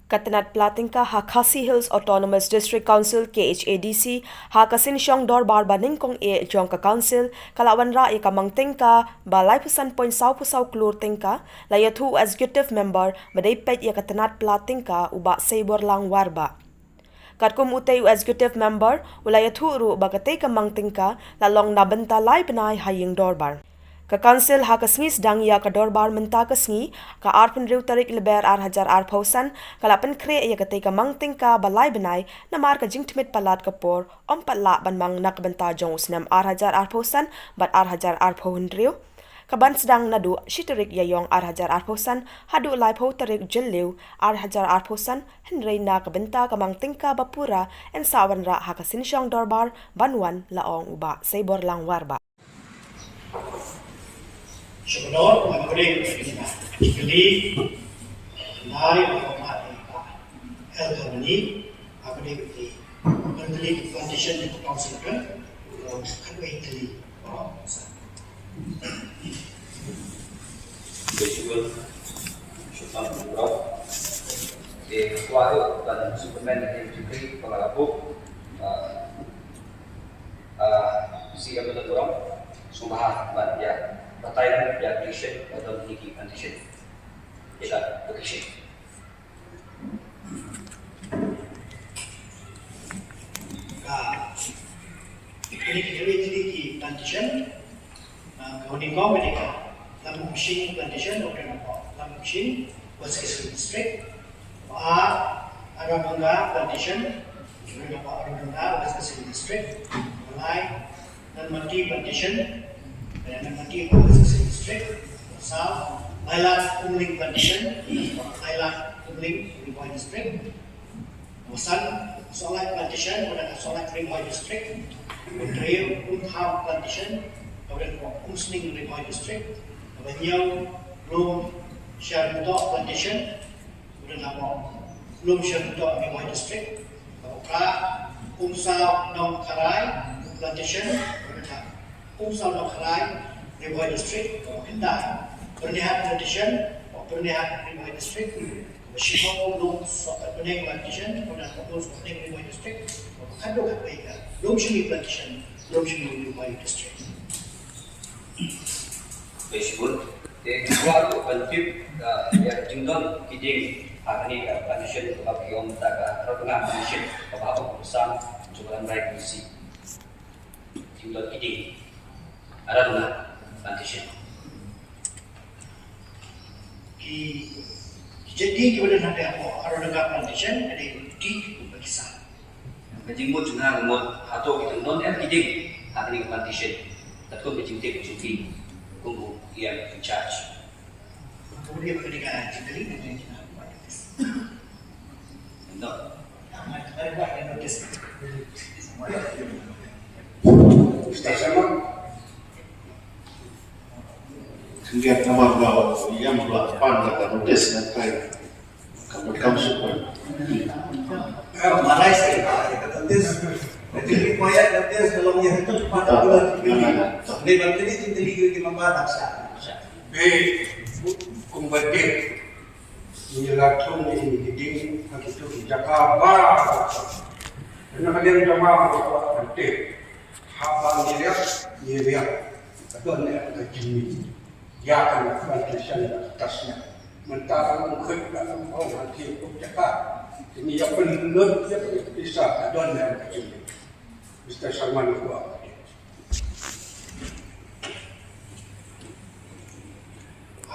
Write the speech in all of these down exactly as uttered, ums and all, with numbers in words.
Ka tnat pla tyngka ha Khasi Hills Autonomous District Council, K H A D C, ha ka synshong dorbar ba nyngkong eh jong ka Council, ka la wanrah ïa ka mang tyngka ba laiphew san point saw phew saw klur tyngka, la ïathuh u Executive Member ba dei peit ïa ka tnat pla tyngka u Bah Seiborlang Warbah. Katkum utei u Executive Member, u la ïathuh ruh ba katei ka mang tyngka, la long na bynta lai bnai ha ïing dorbar. Ka Council ha ka sngi sdang ïa ka dorbar mynta ka sngi, ka arphew hynriew tarik Lber ar hajar arphew san, ka la pynkhreh ïa katei ka mang tyngka ba lai bnai, namar ka jingthmit palat ka por, ym pat lah ban mang na ka bynta jong u snem ar hajar arphew san, bad ar hajar arphew hynriew. Ka ban sdang naduh shi tarik Ïaïong ar hajar arphew san, haduh laiphew tarik Jylliew ar hajar arphew san, hynrei na ka bynta ka mang tyngka ba pura, yn sa wanrah ha ka synshong dorbar, ban wan la ong u Bah Seiborlang Warbah. Sha kordor, nga kyrpad ïa ka kali, lai, Health Harmony, nga kyrpad ïa ka kali, kali plantation di Council kan, khatwei tylli, oh, sa. Shuwa, shuwa, shuwa. Eh, shuwa, ban shuwa, men, eh, jingkyrpad, pala, ah, Ah, C M Dr. Purong, sngewbha ban ïa batai ïa application, ba don ïa ki condition. Ïa ka application. Ah, ini kita ini ki condition. Ah, ka nyngkong ka dei ka Lamshing Plantation, Northern Nongpoh, Lamshing, West Khasi District. Ka ar, Aradonga Plantation, Northern Nongpoh, Aradonga, West Khasi District. Ka lai, Nanmati Plantation, eh, Nanmati, West Khasi District. Ka saw, Lailat Umling Plantation, Lailat Umling, Ri Bhoi District. Ka san, Sohliat Plantation, kaba dang ha Sohliat Ri Bhoi District. Ka hynriew, Umtham Plantation, kaba dang ha Umsning Ri Bhoi District. Kaba hynñiew, Lumshyrntoh Plantation, kaba dang ha Lumshyrntoh Ri Bhoi District. Kaba phra, Umsaw Nongkharai Plantation, kaba dang ha Umsaw Nongkharai Ri Bhoi District. Kaba khyndai, Byrnihat Plantation, kaba Byrnihat Ri Bhoi District. Kaba shiphew, Lumsohpetbneng Plantation, kaba dang ha Lumsohpetbneng Ri Bhoi District. Kaba khatduh, kaba khatwei, Lumshyngi Plantation, Lumshyngi Ri Bhoi District. Khublei shibun. Te, kwah ruh ban tip, ah, ïa ka jingdon ki dieng ha kane ka plantation kaba ki ong mynta ka Aradonga Plantation, kaba hap ban pynsan jong ka Lamrai Khasi. Jingdon ki dieng Aradonga Plantation. Ki, ki jait dieng kiba don hapoh Aradonga Plantation ka dei ki dieng kiba ki san. Ka jingmut jong nga ka mut hato ki dang don em ki dieng ha kane ka plantation. Katkum ka jingtip jong phi kum u E M in charge. Ka mut ïa ka dei ka jingkylli ne ka jingkylli. Don. Mister Chairman. Khyndiat namar ba ïa ma la pan da ka notice na kai. Ka mut kam super. Eh, marai sai ka notice. Jadi required notice kalau ïa itu pan da bulan. Ni ban jadi jadi ki member daksa. Eh, kumbatik. Ngi la thung ngi ding ha kitu ki jaka ba. Kane ka dei jaka ba ka tip. Haba ngi riap, ngi riap. Ka don ne ka jingmih. Ïa ka na ka shan ka tasnya. Mynta ka long khut ka long ong ha ki jaka. Ngi ïa pynlut ïa ka pisa ka don ne ka jingmih. Mister Sharma ni ko.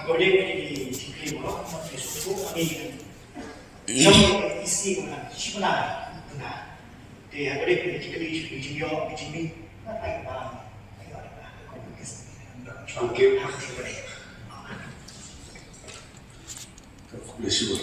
Ako dei ki jingkylli mo, ki suku, ki jong isi mo, shipna, na. Te ako dei ki jingkylli, ki jingyo, ki jingmi. Thank you. Bless you.